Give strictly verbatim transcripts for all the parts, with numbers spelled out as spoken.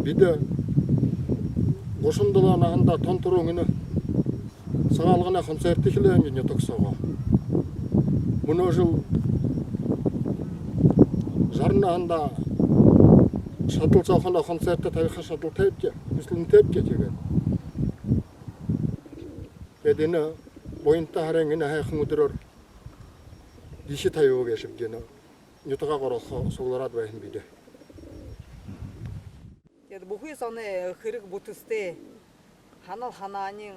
Бидэ гушан долоон наһандаа тон түрүүн энэ Сагаалганай концерт эхилээ һэмди нютаг соогоо. Мүнөө жэл жаран наһандаа шадал соохоной концерт табиха шадалтайбди, хүсэлэнтэйбди тиигээд. Тиигээд энэ буянта һарын энэ һайхан үдэрөөр жэшээ табяа гээшэбди, энэ нютагаа горхохо суглараад байһан бидэ. Тиигээд бүхы зоной хэрэг бүтэсэтэй, һанал һанаань, э,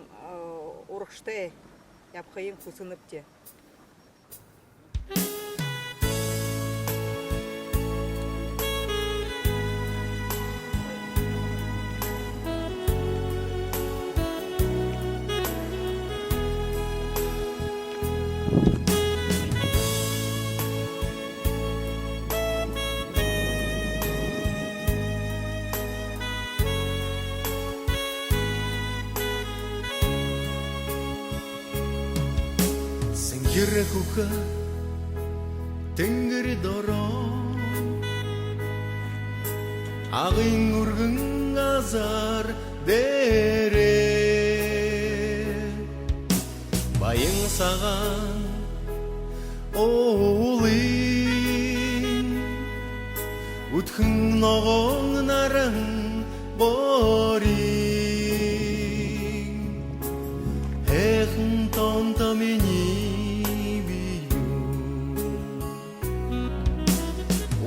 урагшатай ябахыень хүсэнэбди. Сэнхир хүхэ тэнгэри доро, Агын үргэн газар дээрэ, баян сагаан уулын үдхэн ногоон наран боорин һайхан тоонто минии бэе юу.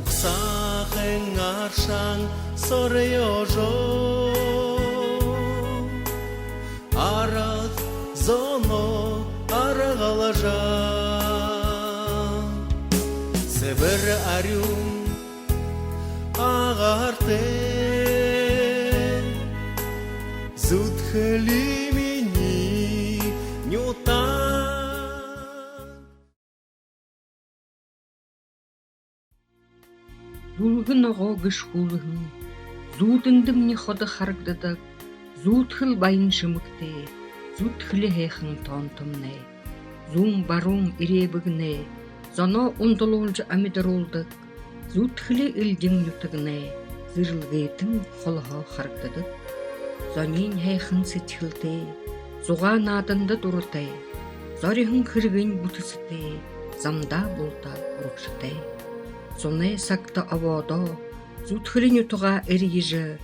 Угсаахан аршаан сорёожо, арад зоноо аргалжа, сэбэр арюун агаартай Зүдхэли минии нютаг. Зүлгэ ногоо гэшхүүлһэн зүүдэндэмни ходо харагдадаг Зүдхэл баян шэмэгтэй, Зүдхэли һайхан тоонтомнай. Зүүн баруун эрьебэгнай зоноо ундалуулжа амидаруулдаг Зүдхэли элдин нютагнай зэрэлгээтэн холоһоо харагдадаг. Зониинь һайхан сэдьхэлтэй, зугаа нааданда дуратай, зориһон хэрэгынь бүтэсэтэй, замдаа булта урагшатай. Зунай сагта обоодоо Зүдхэли нютагаа эрьежэ,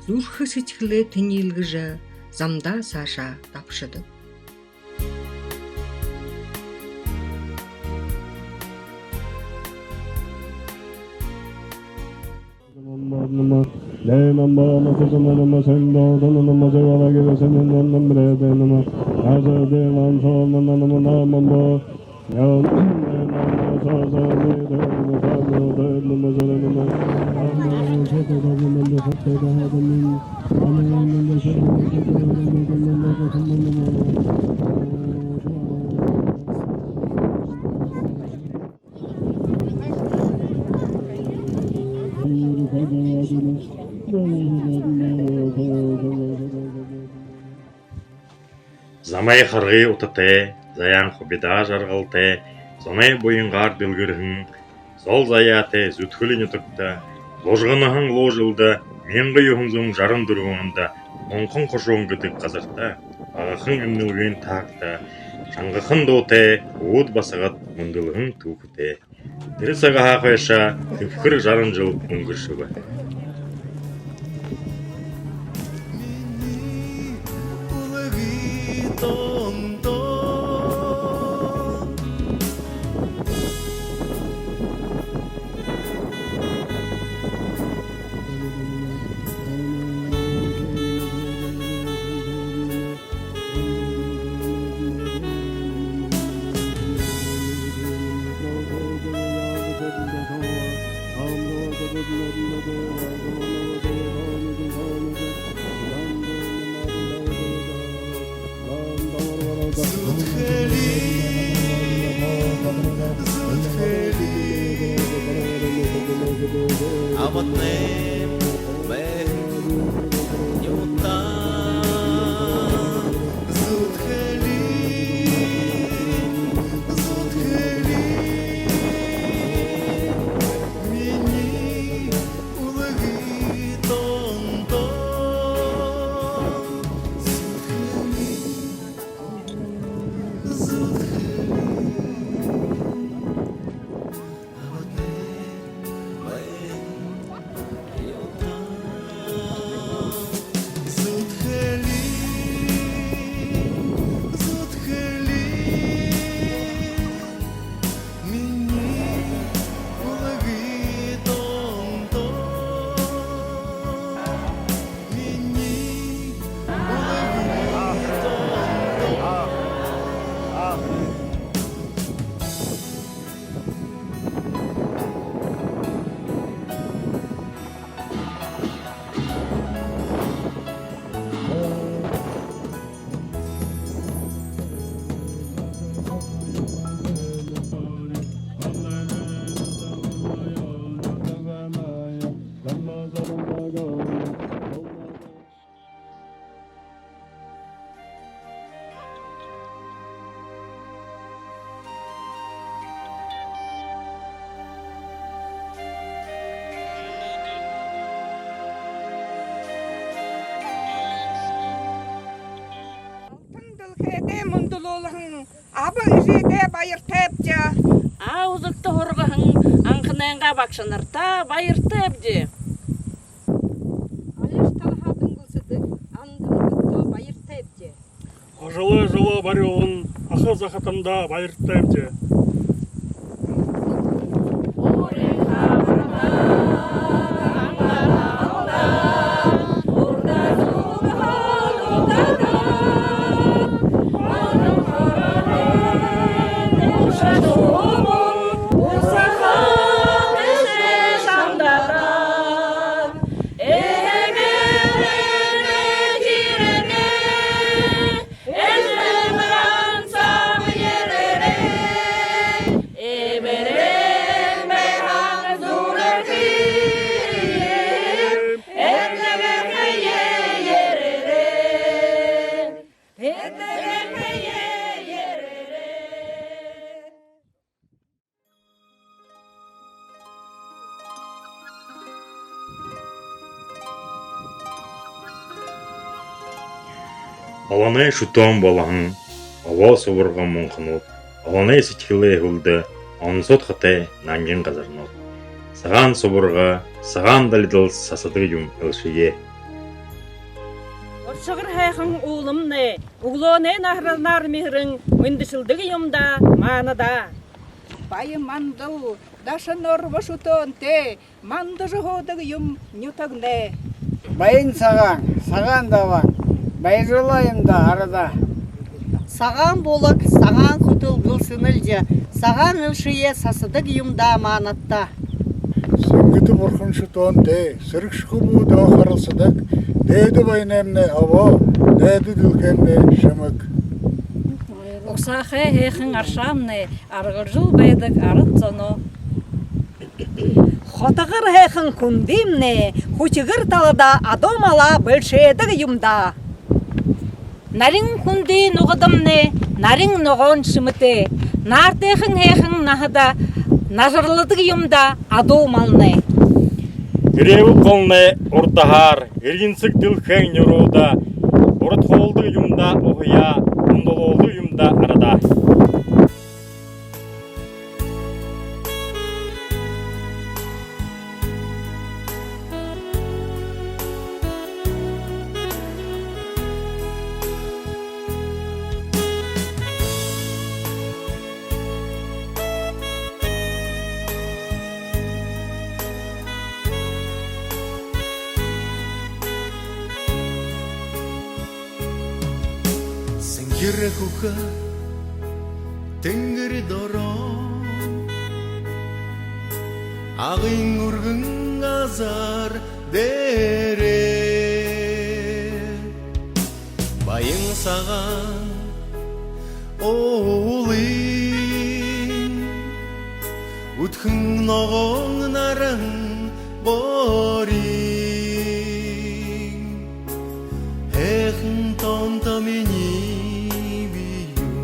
зүрхэ сэдьхэлээ тэниилгэжэ, замдаа саашаа дабшадаг. Замай харгы утатай, заяан хубидаа жаргалтай, зоной буянгаар дэлгэрһэн зол заяатай Зүдхэли нютагта лужганаһан луу жэлдэ мянга юһэн зуун жаран дүрбэн ондо Мунхан хушуун гэдэг газарта багахан эмнэлгын таагта шангахан дуутай ууд басагад мүндэлһэн түүхэтэй. Тэрэ сагһаа хойшо тэбхэр жаран жэл үнгэршэбэ. Аматнай мэн нютаг зүдхэли, зүдхэли, минии үлгы тоонтон зүдхэли, зүдхэли. Алтан дэлхэйдээ мүндэлүүлһэн аба эжыдээ баяртайбди. А үзэгтэ һургаһан анханайнгаа багшанарта баяртайбди. Алишье талаһаа дүнгэлсэдэг анда нүхэдтөө баяртайбди. Ажалаа ажалаа барюулһан аха захатандаа баяртайбди. Олоной шүтөөн болоһон обоо субарга мунханууд, олоной сэдьхэлэй һүлдэ онсо удхатай нангин газарнууд. Сагаан субарга, сагаан далидал сасадаг юм элшэеэ. Оршогор һайхан уулымнай үглөөнэй наһаранаар миһэрэн мэндэшэлдэг юм даа маанадаа. Баян мандал, дашанорбо шүтөөнтэй мандажа һуудаг юм нютагнай. Баян сагаан, сагаан далан баярлаа юм даа арадаа. Сагаан булаг, сагаан хүтэлдэл сэнэлжэ, сагаан элшэеэ сасадаг юм даа маанадта. Сэнгэтэ бурхан шүтөөнтэй сэрэгшэ хүбүүдээ харалсадаг Дээдэ Баянаймнай обоо, Дээдэ Дэлхэймнай шэмэг. Угсаахай һайхан аршаамнай аргалжал байдаг арад зоноо. Хотогор һайхан хүндымнай хүшэгэр талада адуу малаа бэлшээдэг юм даа. Нарин хүндэ нугадамнай нарин ногоон шэмэтэй, наартайхан һайхан наһада нажарладаг юм даа адуу малнай. Гэрээбэд голнай урдаһаар гэргэнсэг дэлхэйн нюурта урад хуулдаг юм даа уһаяа, ундалуулдаг юм даа арадаа. Сэнхир хүхэ тэнгэри доро, Агын үргэн газар дээрэ баян сагаан уулын үдхэн ногоон наран Бурин һайхан тоонто минии бэе юм.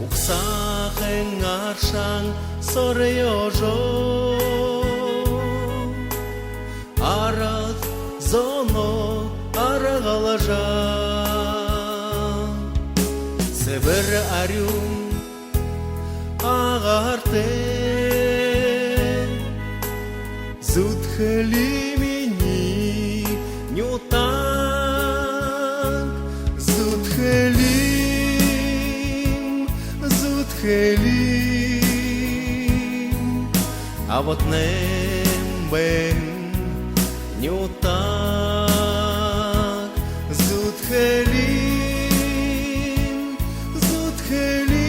Угсаахан аршаан сорёожо, арад зоноо аргалжа, сэбэр арюун агаартай Зүдхэлиин минии нютаг, зүдхэлиин, зүдхэлиин, абатнай байһан нютаг, зүдхэлиин, зүдхэлиин,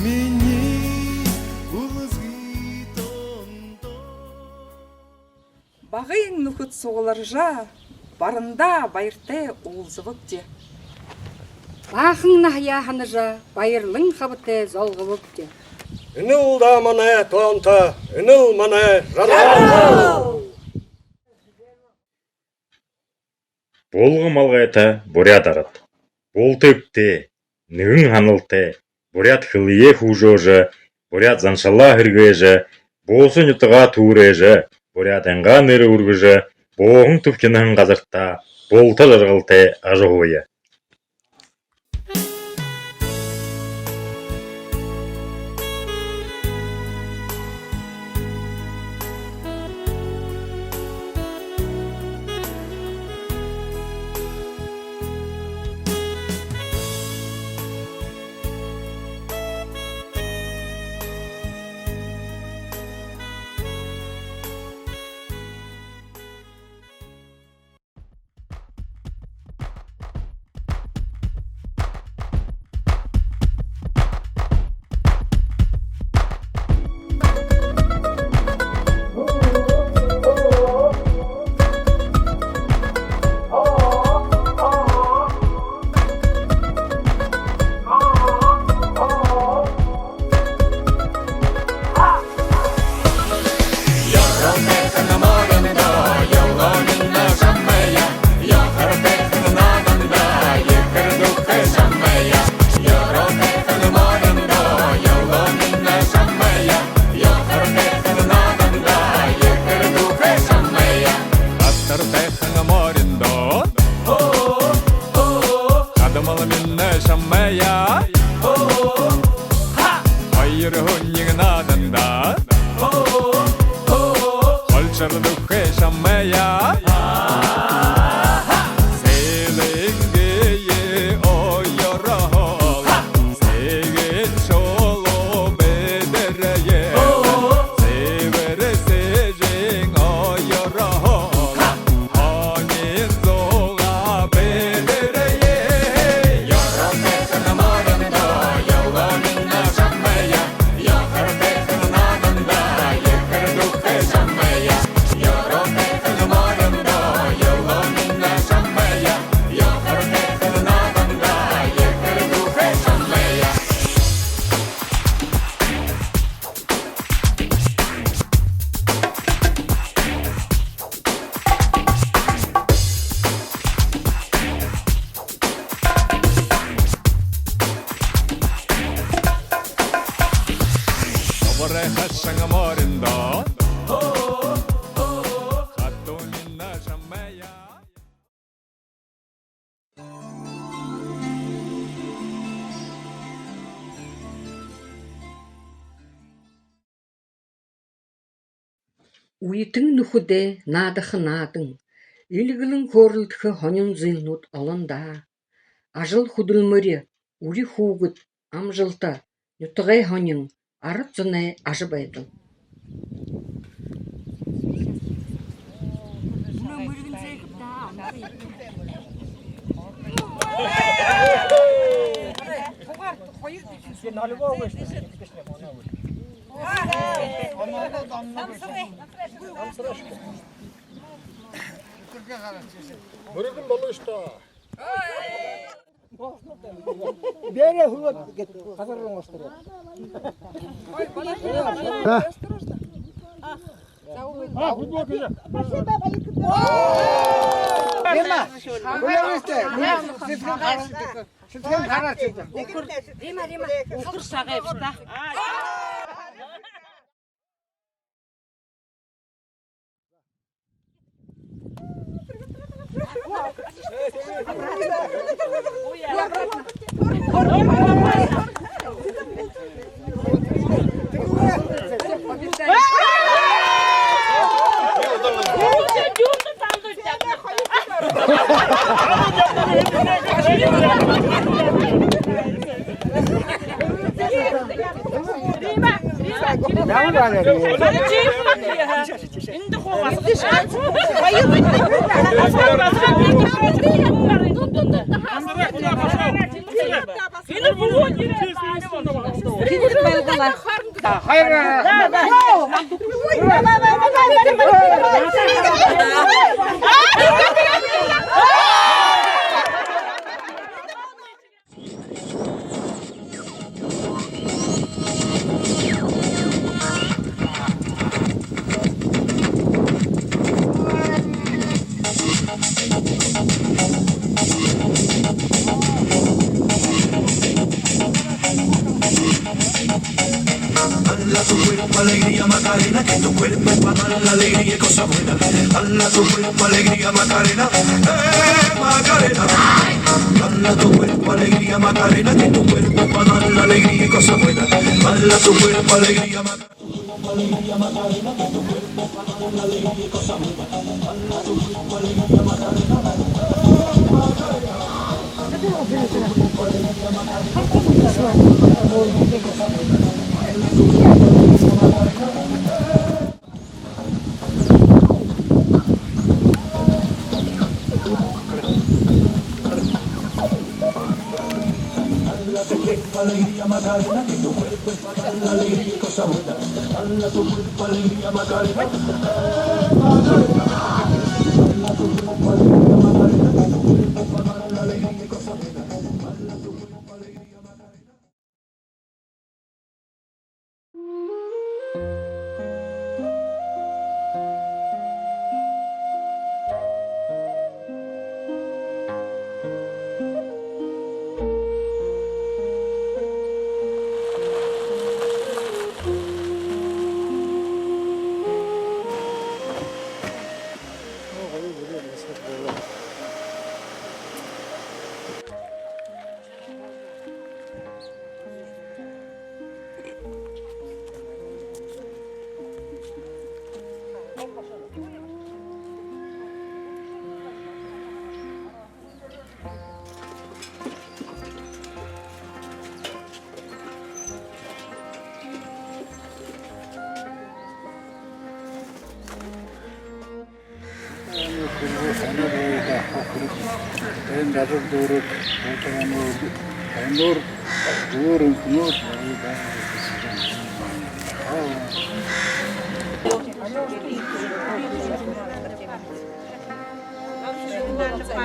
минии үлзы тоонто. Багын нүхэд сугларжа, барандаа баяртай уулзабабди. Баахан наһаяа һанажа, баярлан хабатай золгобобди. Энэл даа манай тоонто, энэл манай жаргал. Булга малгайтай буряад арад. Булта эбтэй, нэгэн һаналтай, буряад хэлэеэ хүгжөөжэ, буряад заншалаа һэргээжэ, бууса нютагаа түүрээжэ, буряадайнгаа нэрэ үргэжэ, бууһан түб хинаһан газартаа булта жаргалтай ажаһууя. Хатартай Ханга мориндоо. Хадамал минии шамайе. Хоёр хүнэй нааданда. Холшор дүүхэ шамайе. Сэлэнгын оёорһоо. Сэгэн шулуу бэдэрээ. Сэбэр сэжын оёорһоо. Хонин зугаа бэдэрээ. Добрай хашан мориндоо. Хатуу минии шамайе. Үетэн нүхэдэй наадаха наадан, элгэлэн хөөрэлдэхэ һонин зүйлнүүд олон даа. Ажал хүдэлмэри, үри хүүгэд, амжалта, нютагай һонин, арад зоной ажабайдал. Мөргэн болоо шүү дээ. Бээрээ хүлөөд гээд газар руу оштор. А, футбол. Спасибо, Валерий. Дима, хүлээгты. Шүтхэн хараа шүтхэн. Рима, Рима, үхэр шагай бста. Dala tu cuerpo alegría, Macarena, que tu cuerpo es pa' dar la alegría y cosa buena. Dala tu cuerpo alegría, Macarena, eh, Macarena. Dala tu cuerpo alegría, Macarena, que tu cuerpo es pa' dar la alegría y cosa buena. Dala tu cuerpo alegría, Macarena.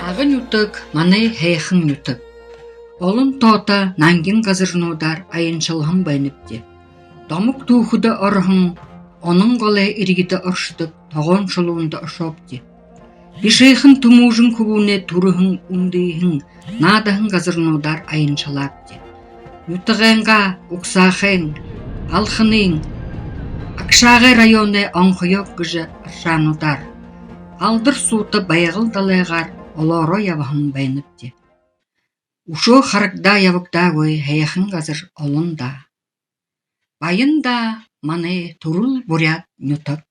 Ага нютаг манай һайхан нютаг. Олон тоото нангин газарнуудаар аяншалһан байнабди. Домог түүхэдэ ороһон, Онон голой эрьедэ оршодог Тогоон шулуунда ошообди. Бишыхан Түмүүжэн хүбүүнэй түрэһэн, үндыһэн, наадаһан газарнуудаар аяншалаабди. Нютагайнгаа, угсаахайн, Алханын, Агшаагай районой онхоёог гэжэ аршаануудаар, алдар суута Байгал далайгаар олоороо ябаһан байнабди. Үшөө харагдаа ябагдаагүй һайхан газар олон даа. Баян даа, манай түрэл буряад нютаг.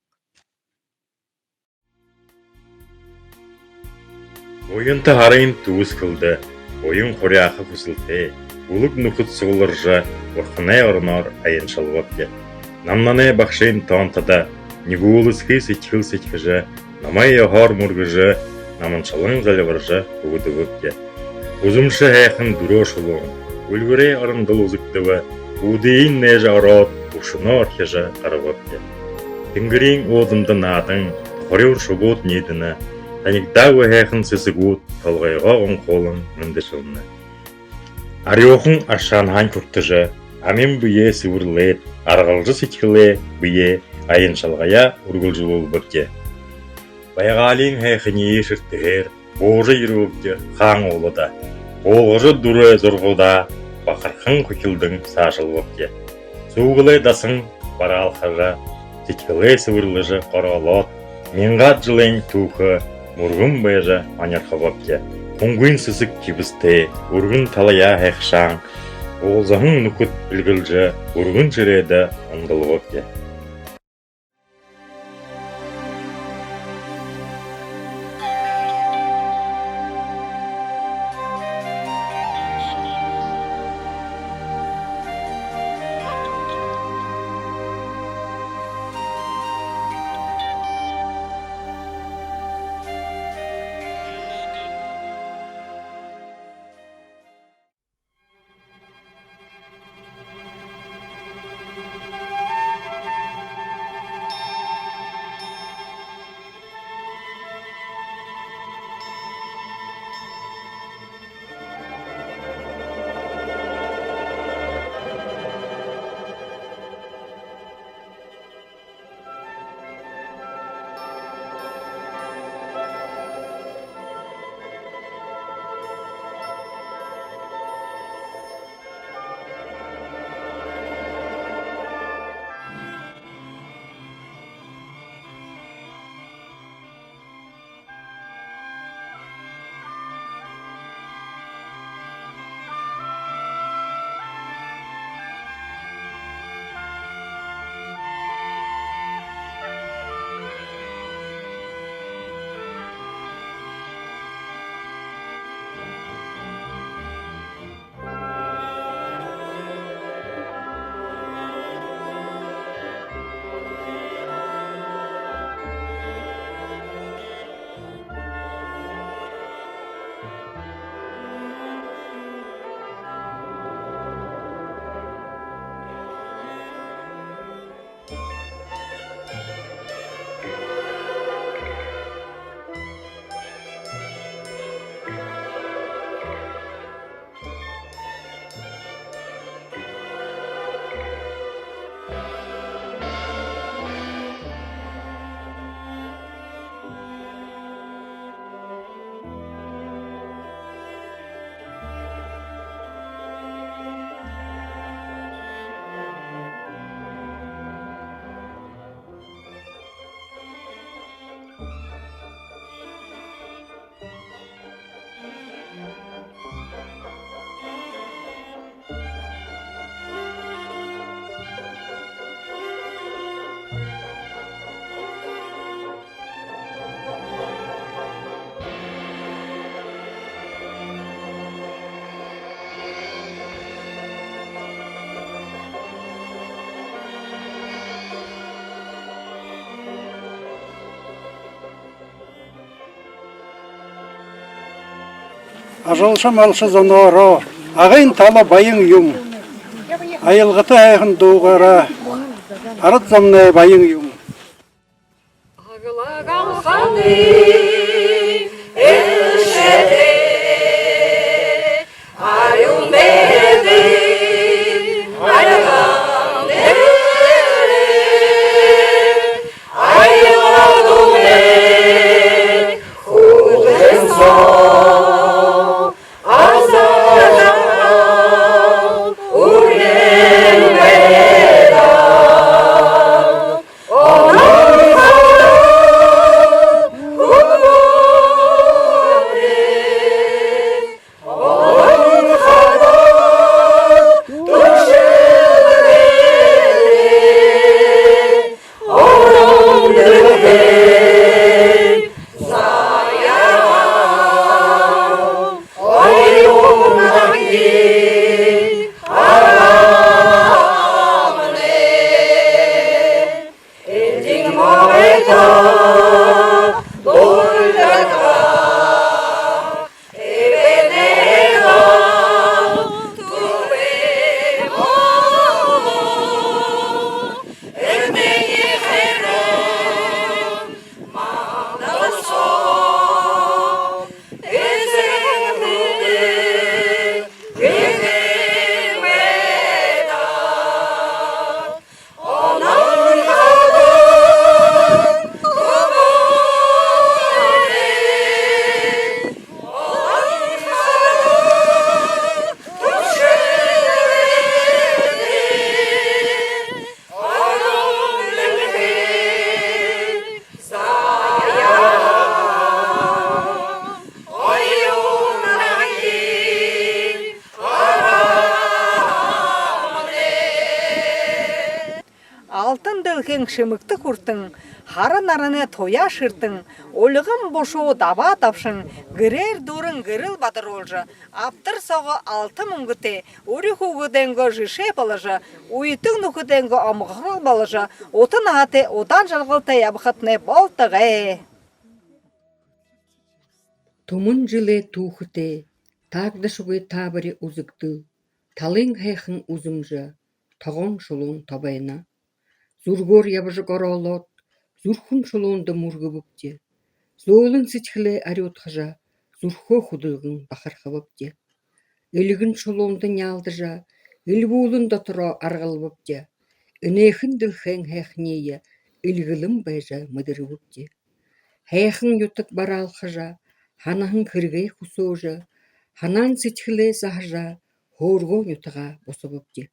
Уянта һарын түбэсхэлдэ уян хуряаха хүсэлтэй, үлэг нүхэд сугларжа, бурханай ороноор аяншалбабди. Намнанай багшын тоонтодо нигүүлэсхы сэдьхэл сэдьхэжэ, намай ёһоор мүргэжэ, наманшалан зальбаржа үгэдэбэбди. Үзэмшэ һайхан Дүрөө шулуун, үльгэрэй орондол үзэгдэбэ, үүдыень нээжэ ороод, үбшэнөө орхижо гарабабди. Тэнгэриин уудамда наадан, тохорюун шубууд ниидэнэ, танигдаагүй һайхан сэсэгүүд толгойгоо онхуулан мэндэшэлнэ. Арюухан аршаанһаань хүртэжэ, амин бэеэ сэбэрлээд, аргалжа сэдьхэлээ бэеэ аяншалгаяа үргэлжэлүүлбэбди. Байгаалиин һайханиие шэртэһээр буужа ерээбди хаан уулада. Буулгажа дүрэ зурагуудаа бахархан хүхилдэн саашалбабди. Сүүгэлэй дасан бараалхажа, сэдьхэлээ сэбэрлэжэ гороолоод, мянгаад жэлэй түүхэ мүргэн байжа һонирхобобди. Хүнгын сэсэг хибэстэй, үргэн талаяа һайхашаан, уулзаһан нүхэд эльгэлжэ, үргэн шэрээдэ ундалбабди. Ажалша малша зоноороо Агын тала баян юм. Аялгата һайхан дуугаараа арад зомнай баян юм. Аглаг алханай элшэдэй арюун дээдэ альган дээрэ аялга дунай хүлгэн соо аза үргэн байдаг. шэмэгтэ хүртэн, һара наранай туяа шэртэн, ульган бушуу дабаа дабшан, гэрээр дүүрэн гэрэл бадаруулжа, абдар соогоо алта мүнгэтэй, үри хүүгэдэйнгөө жэшээ боложо, үетэн нүхэдэйнгөө омогорхол боложо, ута наһатай, удаан жаргалтай ябахатнай болтогой. Түмэн жэлэй түүхэтэй, таагдашагүй таабари үзэгдэл, талын һайхан үзэмжэ, тогоон шулуун тобойно. Зүргөөр ябажа гороолоод, зүрхэн шулуунда мүргэбэбди. Зөөлэн сэдьхэлээ арюудхажа, зүрхөө хүдэлгэн бахархабабди. Эльгэн шулуунда няалдажа, эльбүүлэн дотороо аргалбабди. Энээхэн дэлхэйн һайханиие эльгэлэн байжа мэдэрбэбди. Һайхан нютаг бараалхажа, һанаһан хэрэгээ хүсөөжэ, һанаан сэдьхэлээ заһажа, һөөргөө нютагаа бусабабди.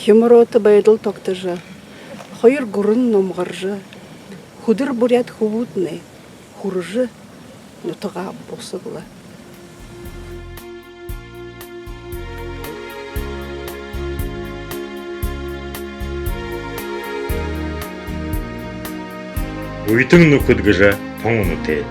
Хюмаруута байдал тогтожо, хоёр гүрэн номгоржо, хүдэр буряад хүбүүднай хүрэжэ, нютагаа бусаглаа. Үетэн нүхэд гэжэ тон үнэтэй,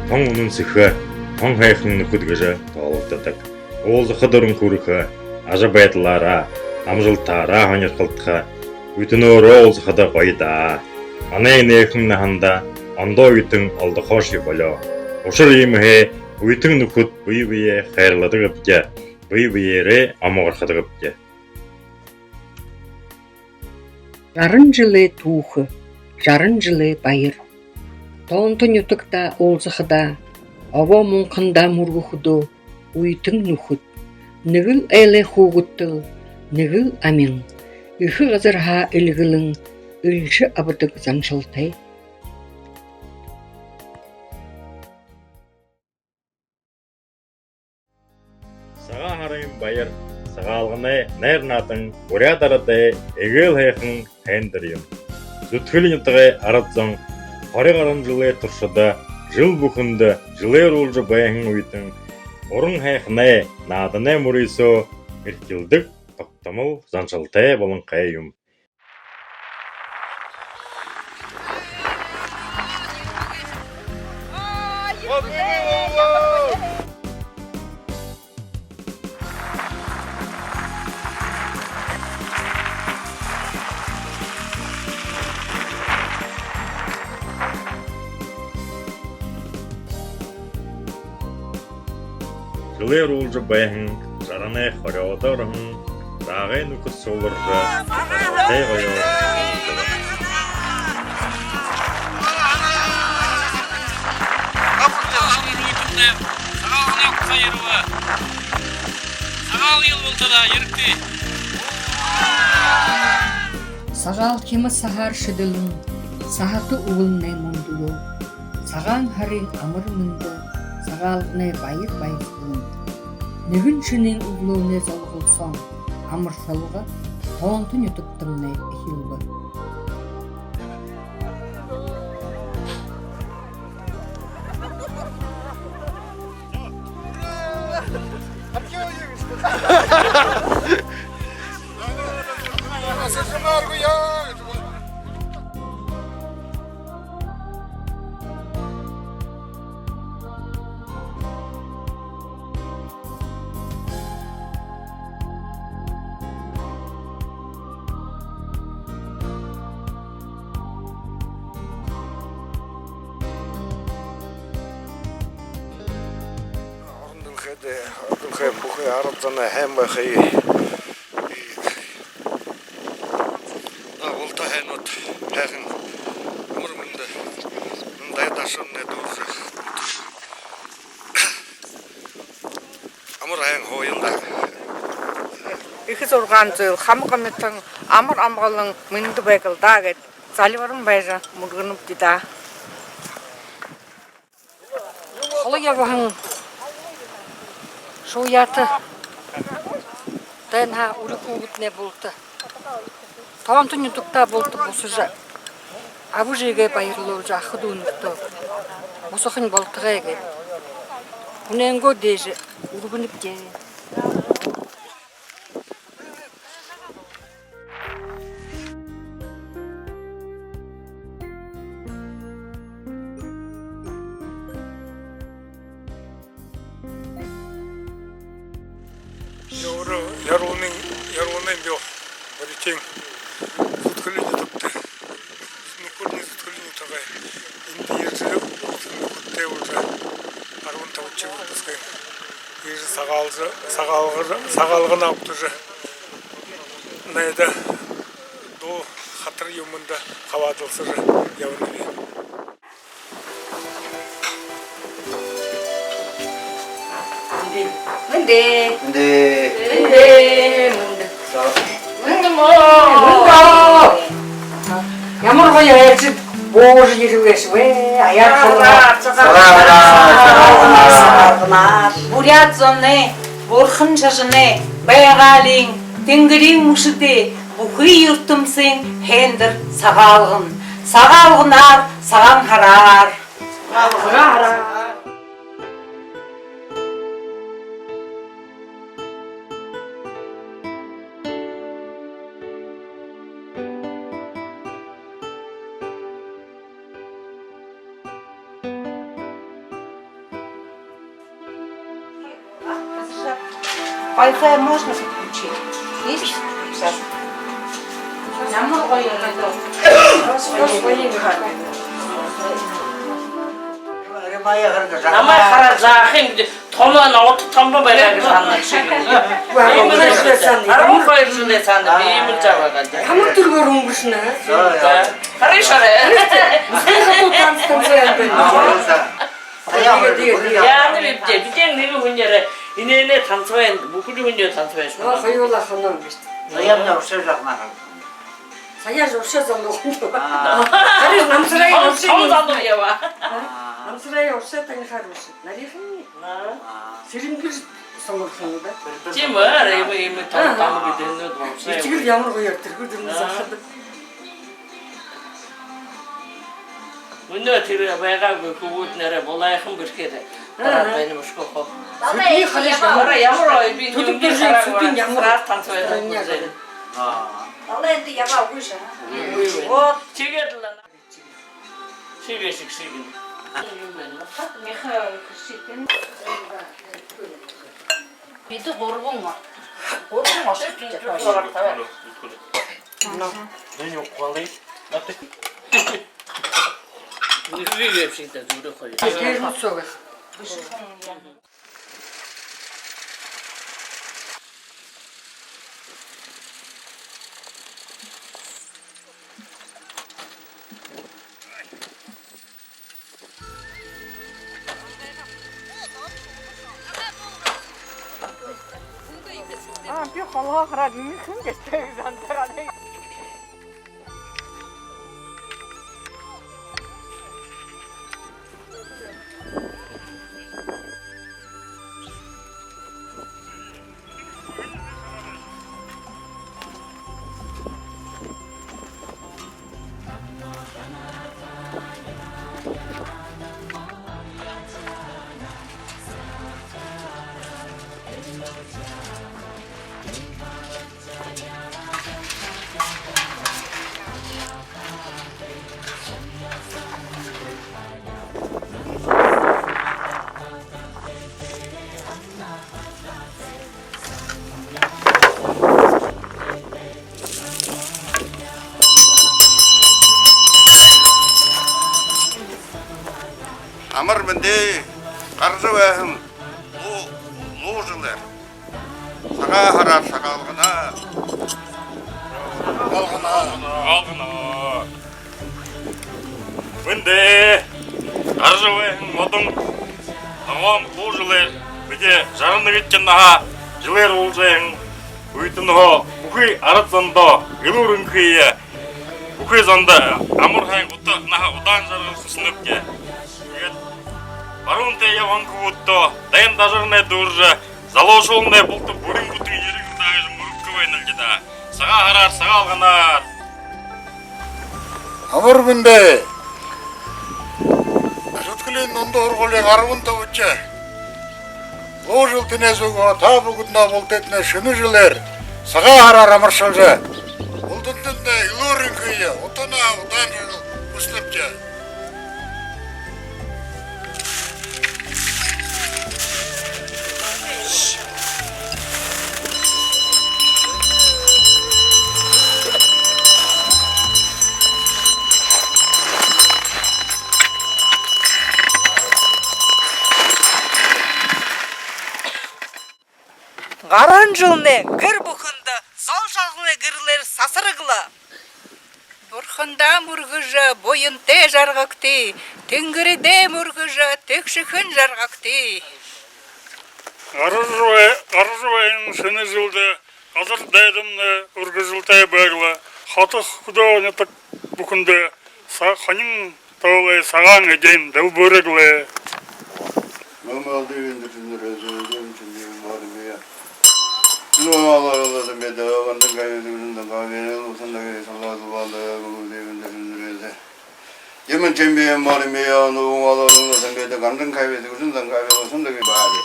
тон үнэн сэхэ, тон һайхан нүхэд гэжэ тоологдодог. Уулзахада уран хүрэхэ, ажабайдалаараа, амжалтаараа һонирхолдохо, үетэнөөрөө уулзахада гоё даа. Манай энээхэн наһанда ондоо үетэн олдохоошье болёо. Ушар иимэһээ үетэн нүхэд бэе бэеэ хайрладаг бди, бэе бэеэрээ омогорходог бди. Жаран жэлэй түүхэ, жаран жэлэй баяр. Тоонто нютагтаа уулзахадаа, обоо мунхандаа мүргэхэдөө, үетэн нүхэд, нэгэл айлай хүүгэдтэл, нэгэл амин, эхэ газарһаа эльгэлэн элшэ абадаг заншалтай. Сагаан һарын баяр, Сагаалганай найр наадан буряад арадай эгээл һайхан һайндэр юм. Зүдхэли нютагай арад зон хори гаран жэлэй туршада жэл бүхэндэ жэлээр уулзажа байһан үетэн уран һайханай, нааданай мүрысөө эрхилдэг тогтомол заншалтай болонхой юм. Жэлээр уулзажа байһан жаранай хорёодо ороһон Даагай нүхэд сугларжа, жаргалтай гоёор уулзаба. Сагаалганаа хүсэе. Сагаалгын болтодоо ерэгты. Сагаалхимни саһаар шэдэлэн, саһата үбэлнай мүндэлөө. Сагаан һарын амар мэндэ, Сагаалганай баяр баясхалан. Нэгэн шэнын үглөөнэй золголсоон, амаршалга тоонто нютагтамнай эхилбэ. Орон дэлхэйдэ, орон дэлхэйн бүхы арад зоной һайн байхые. Даа, булта һайнууд, һайхан, амар мэндэ, мэндэ дашанай дүүржэ, амар һайн һууял даа. Эхэ зургаан зүйл хамаг амитан амар амгалан мэндэ байг лэ даа гээд зальбаран байжа мүргэнэбди даа. Холо ябаһан шууяата дайнһаа үри хүүгэднай булта, тоонто нютагтаа булта бусажа, аба эжыгээ баярлуулжа, аха дүүнэртөө бусахань болтогой гээд, хүнэйнгөө дээжэ үргэнэбди. Өөрөө Яруунын, Яруунын би, Оритын Зүдхэлиин нютагтай. Нүхэрни Зүдхэлиин нютагай. Эндэ ерэжэ, нүхэдтэй болжо, арбан табан жэл болбосхын. Ерэжэ, Сагаалга, Сагаалга, Сагаалган абтажа, найда дуу хатар юумэндэ хабаадалсажа ябанаб. Мэндэ. Мэндэ. Мэндэ. Мэндэ. Мэндэ. Мэндэ. Мэндэ. Ямар гоё айлшад буужа ерэбэ гээшэб. Аяар холо. Сагаалганаар. Сагаалганаар. Буряад зоной, бурхан шажанай, байгаалиин, тэнгэриин мүшэдэй, бүхы юртэмсын һайндэр Сагаалган. Сагаалганаар, Сагаан һараар. Сагаан һараар. Вай-фай можно подключить? Видишь? Сейчас. Ямар гоё юм бэ? Намайе хараад, жаахан юм даа. Томо, ногоон томо байгаа гэжэ һанаа шэг юм. Иимэл жэл һанаа. Арбан хоёр жэлэй һанаа. Иимэл жаа байгаа даа. Ямар түргөөр үнгэршэнэ, а? Харыш, харыш. Танцы, танцы юм байна. Яана бибди. Бидэ нэгэ хүнээрээ энээнэй танцы байна. Бүхэли хүнэй танцы байна. Нөө, хоюулаа ханаа юм бэшэ. Наябна ушар жахнаа. Саяаш уршаа залуу хүн. Аа. Харин Намсарай уршаа. Том залуу ябаа. А? Намсарай уршаа танихаар бэшэ. Нарийхан. Аа. Сэрэмгэр сонорхон даа. Тиимэ, иимэ, иимэ том, том бидэнүүд уршаа. Эсэгэл ямар гоёор тэрхүү дэрнэ захада. Мүнөө тэрэ байгаагүй, хүбүүд нээрээ булайхан бэрхээр. Тараад байна бэшэ гү хо. Сүдэнэй харыш ямар, ямар гоё, би түлэг дүржэн, сүдэн ямар. Сразу танцы байна. Аа. Далай эндэ ябаа үгы шэ. Үгы байна. Вот. Тиигээд лэ. Шигээ шэг шигээ. Михаил Курситин. Бидэ гурбан, гурбан ошоо. Нүгөө гээбши даа, зүрэ хоёр. Тэрмэ соо. Аа, би холгоо хараад, энэ хэн гээшэб гэжэ анзаараад. Мэндэ, гаража байһан луу, луу жэлээр Сагаан һараар, Сагаалганаар. Сагаалганаар. Сагаалганаар. Мэндэ, гаража байһан модон ногоон луу жэлээр, бидэ жаран нэгэдэхи наһа жэлээр уулзаһан үетэнһөө бүхы арад зондоо элүүр энхые, бүхы зондо амар һайн ута наһа, удаан жаргал хүсэнэбди. Тиигээд баруун тээшэ ябаһан хүбүүдтэ дайн дажарнай дүүржэ, залуушуулнай булта бүрин бүтэн ерэг удаан гэжэ мүргэхэ байнабди даа. Сагаан һараар, Сагаалганаар. Амар мэндэ! Зүдхэлиин дунда һургуулиин арбан табадахи луу жэл тэнэһээ үгөө та бүгэдэниие бултыетнай шэнэ жэлээр, Сагаан һараар амаршалжа, бултандатнай элүүр энхые, ута наһа, удаан жаргал хүсэнэбди. Гараһан жэлнай гэр бүхэндэ зол жаргалай гэрэлээр сасараг лэ. Бурхандаа мүргэжэ, буянтай жаргагты, тэнгэритэй мүргэжэ, тэгшэхэн жаргагты. Гаража бай-, гаража байһан шэнэ жэлдэ газар дайдамнай үргэжэлтэй байг лэ. Хото хүдөө нютаг бүхэндэ са-, хонин тоолой сагаан эдеэн дэлбэрэг лэ. Мүн малдын дэржэнэрээ зөөдэн чиндээ мормия. Ну, алалаласан бэдэ, гандын кайвэ дүүрэн дангавэ, усан дагы салаа зубалда, мүн малдын дэржэнэрээ зэ. Яман чинбиин мормия, ну, алалаласан бэдэ, гандын кайвэ дүүрэн дангавэ, усан дагы баали.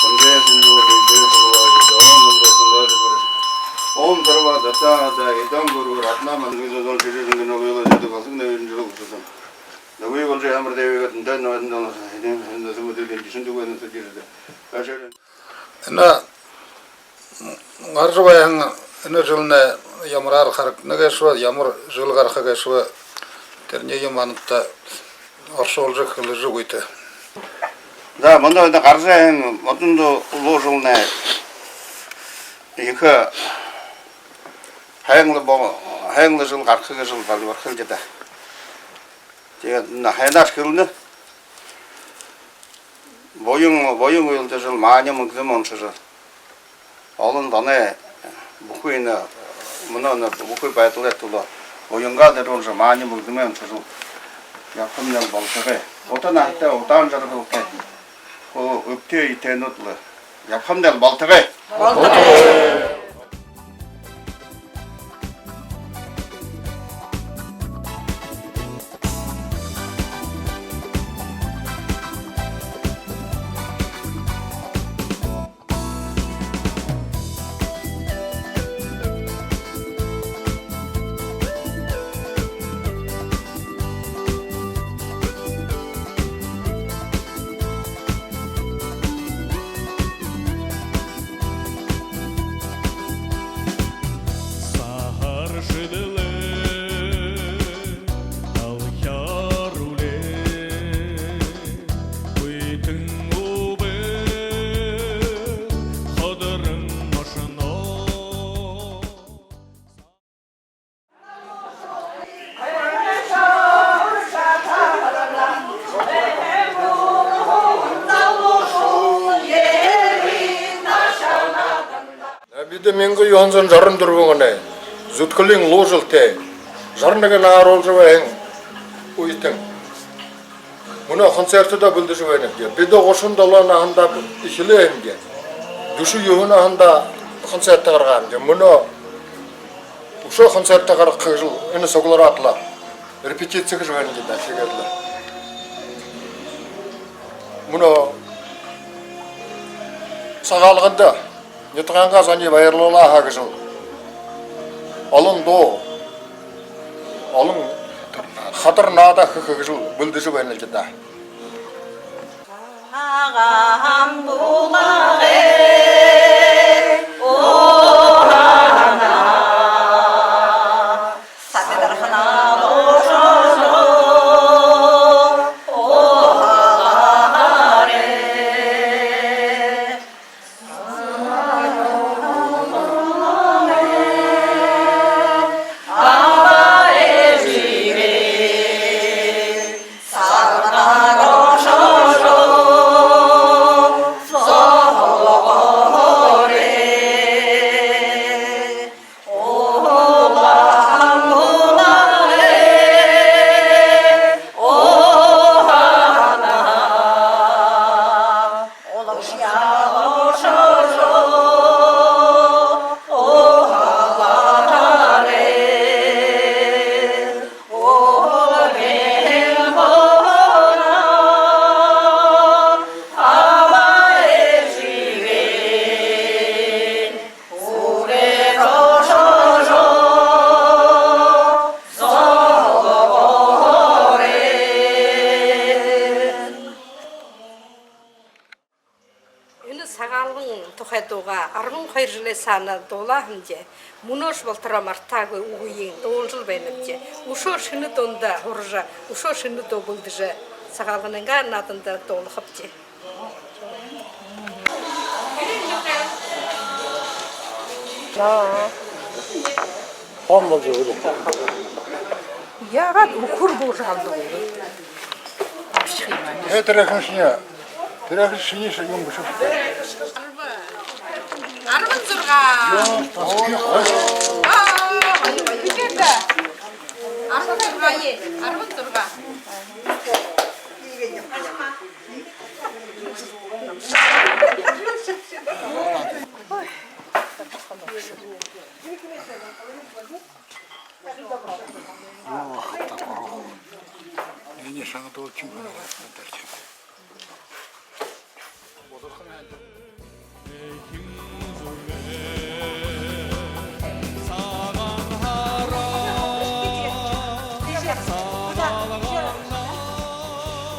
Сандээ сандуу, бэдэ, сандуу, сандуу, сандуу, сандуу. Ом сарва дата да, идам гуру ратна мандгы зозон чири зангын огёло зэдэ галсын навин жирэл кусасан. Дагы болжо амар дэвигээд, энэ навин дала, энэ, энэ зэдэ бүдэргэн жишэн дүгэн сэдэрдэ. Ашарин. Энэ гаража байһан энэ жэлнай ямараар харагдана гээшэб, ямар жэл гараха гээшэб, тэрэнээ манда оршуулжа хэлэжэ үгыт. За, мүнөө энэ гаража байһан модон луу жэлнай ехэ һайнлэ бо-, һайнлэ жэл гараха гэжэ бал-, бэлэбэрхэл даа. Тиигээд энэ һайнаар хэлэнэ. Буян, буян үйлэдэ жэл, маани мэгдэм онсо жэл. Олон зоной бүхы энэ, мүнөө энэ бүхы байдалай түлөө буянгаа дээрэ жэл, маани мэгдэм онсо жэл ябахамнай болтогой. Ута наһатай, удаан жаргалтай, хуу эбтэй эетэйнүүд лэ ябахамнай болтогой. Саһар шэдэлээ, алхяар үлээ, хүйтэн үбэл ходорон ошоно. Бидэ мянга юһэн зуун жаран дүрбэн оной Зүдхэлиин луу жэлтэй жаран нэгэн наһа оруулжа байһан үетэн мүнөө концертдээ бэлдэжэ байнабди. Бидэ гушан долоон наһандаа эхилээ һэмди. Дүшэн юһэн наһандаа концерт гаргаа һэмди. Мүнөө үшөө концерт гаргаха гэжэл энэ суглараад лэ, репетици хэжэ байнабди даа, тиигээд лэ. Мүнөө Сагаалганда нютагайнгаа зониие баярлуулха гэжэл олон дуу, олон хадар наада хэхэ гэжэл бэлдэжэ байнабди даа. Саана дуулаа һэмди. Мүнөөшье болотороо мартаагүй үгыень дуулжал байнабди. Үшөө шэнэ дуундаа һуража, үшөө шэнэ дуу бэлдэжэ, Сагаалганайнгаа нааданда дуулахабди. Хон бол зүгэл. Яагаад үхэр буужа халдаг юм? Э, тэрэ хэн шинии, тэрэ хэн шинии юм бэшэ. Арбан зургаа. Арбан зургаа, ээ, арбан зургаа. Эни шанга дуулчим.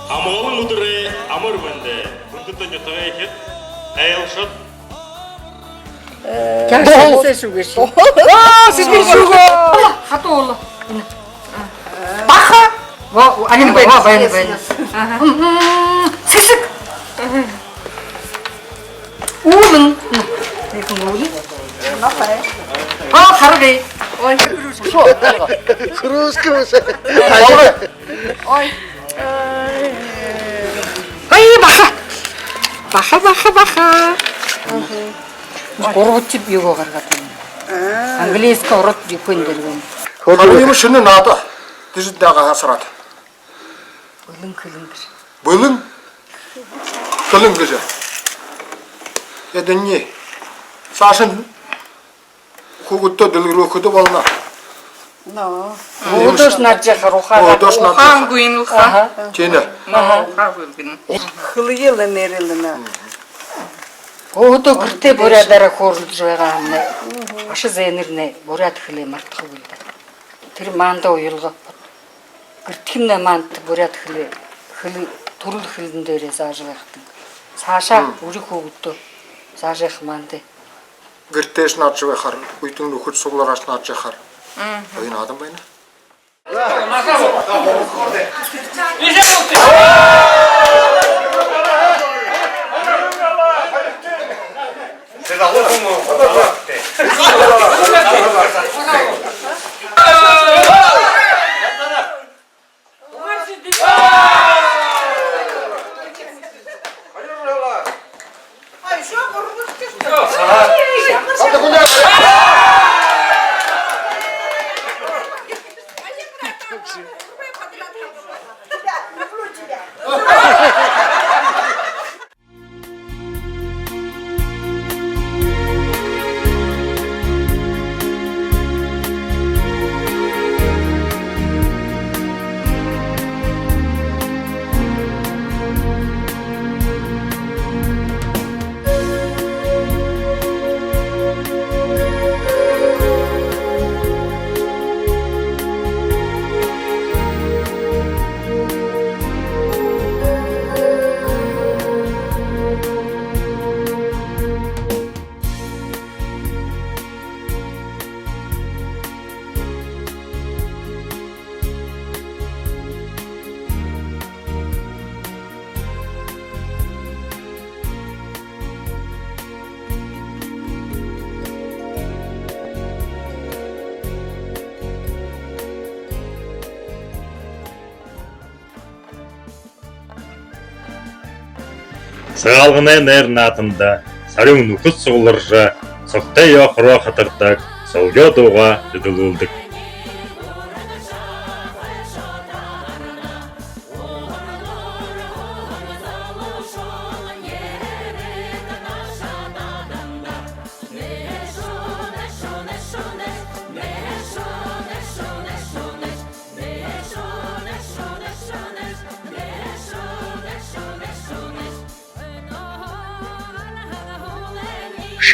Амгалан үдэрэй амар мэндэ, хүндэтэ нютагайхид, айлшад. Тяжело. Оо, сэсэг шүүгээ. Хатуу болоо. Баха. Во, али, во, байна, байна. Ага. М, м, сэсэг. Үүлэн. М, үүлэн. Оо, харгы. Ой. Кружка бэшэ. Ой. Ой, баха. Баха, баха, баха. Гурбадахи юугээ гаргаад байна. Аа. Английскэ, ород, япон дээрэ байна. Харин юумэ шэнэ наада. Тэжэд дагаа хасараад. Бэлэн хэлэн гэжэ. Бэлэн хэлэн гэжэ. Эдэнэй саашань хүүгэдтэ дэлгэрүүлхэдэ болоно. Но. Өөһэдөөшье наадажа байхаар, ухаагаа. Өөһэдөөшье наадажа байхаар. Ухаан гүйнэлхэ. Аха. Тиимэ. Но, ухаан гүйнэлхэ. Хэлэеэ нэрэлнэ. Өөһэдөө гэртээ буряадаараа хөөрэлдэжэ байгаа һаамнай. Аша зээнэрнай буряад хэлээ мартахагүйл даа. Тэрэ манда уялга. Гэртэхинь манда буряад хэлээ, хэлэ, түрэл хэлэн дээрээ заажа байгты. Саашаа үри хүүгэдтэ заажа байха манда. Гэртээшье наадажа байхаар, үетэн нүхэд суглараашье наадажа байхаар. Мгм. Гоё наадан байна. Сагаалганай найр нааданда сарюун нүхэд сугларжа, согтой ёохороо хатардаг, солгёо дуугаа эдлүүлдэг.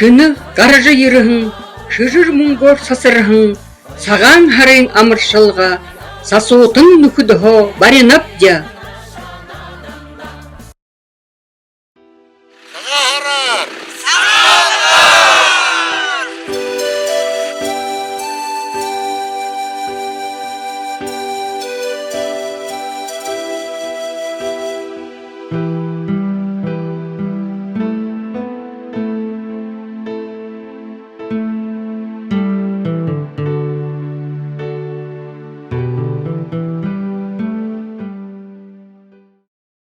Шэнэ гаража ерэһэн, шэжэр мүнгөөр сасарһан, сагаан һарын амаршалга сасуутан нүхэдһөө баринабди.